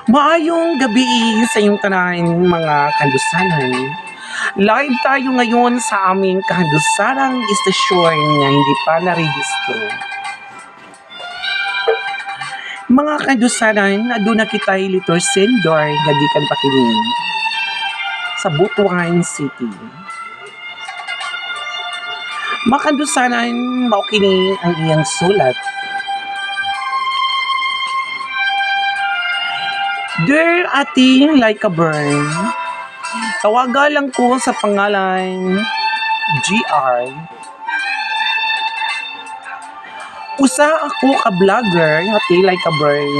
Maayong gabi sa inyong tanan, mga kandusanan. Live tayo ngayon sa aming kahandusanang istasyon nga hindi pa narehistro. Mga kandusanan, aduna kita'y letter sender nga gikan pa kini sa Butuan City. Mga kandusanan, mao kini ang iyang sulat. Dear Ate Like a Burn, tawaga lang ko sa pangalan GR. Usa ako ka vlogger, Ate Like a Burn,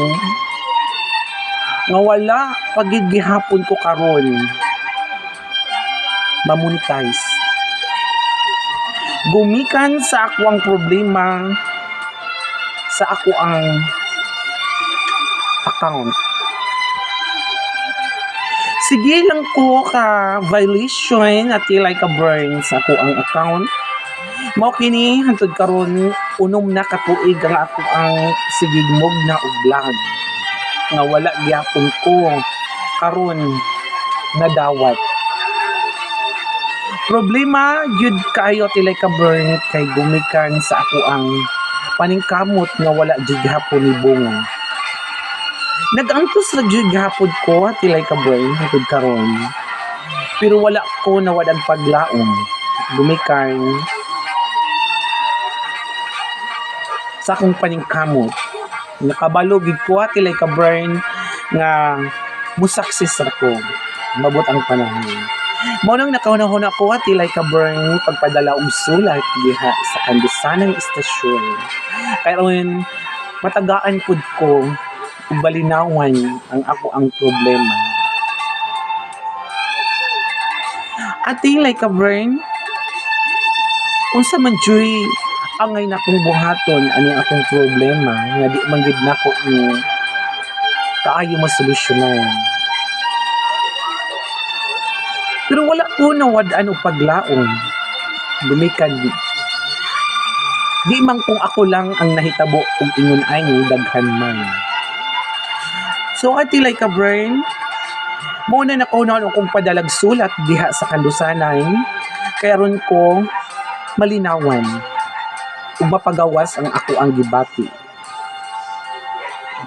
nga wala pagid gihapon ko karon mamonetize. Gumikan sa ako ang problema sa ako ang account. Sige lang ko ka violation, Ate Like a Burn, sa ako ang account. Mao kini hantod karon 6 na ka tuig ang ako ang sigigmog na og vlog nga wala gyapon ko karon nadawat. Problema gyud kaayo, Ate Like a Burn, kay gumikan sa ako ang paningkamot nga wala jud gihapon ni bunga. Nag-antos ra jud gihapon ko, Ate Like a Burn, hantod karon. Pero wala ko nawad ang paglaom gumikan sa akong paningkamot. Nakabalo gid ko, Ate Like a Burn, nga musaksis ra ko mabot ang panahon. Mao nang nakahuna-huna ko, Ate Like a Burn, pagpadala og sulat diha sa kandusanang istasyon. Karon matagaan pud ko ug balinawan ang ako ang problema. Ate Like a Burn, unsa man juy angay nakong buhaton ani akong problema nga di man gid nako ni kaayo masolusyonan? Pero wala ko nawad-an og paglaom. Gumikan di man kung ako lang ang nahitabo og ingon ani, daghan man. So Ate Like a Burn, mao na nakauna akong padalag sulat diha sa kandusanan kay aron ko malinawan ug mapagawas ang ako ang gibati.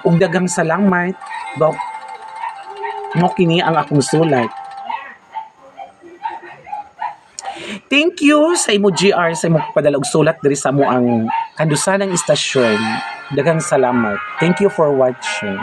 Ug daghang salamat, Dok. Mao kini ang akong sulat. Thank you sa imo GR sa imong padala og sulat diri sa amo ang kandusanang istasyon. Daghang salamat. Thank you for watching.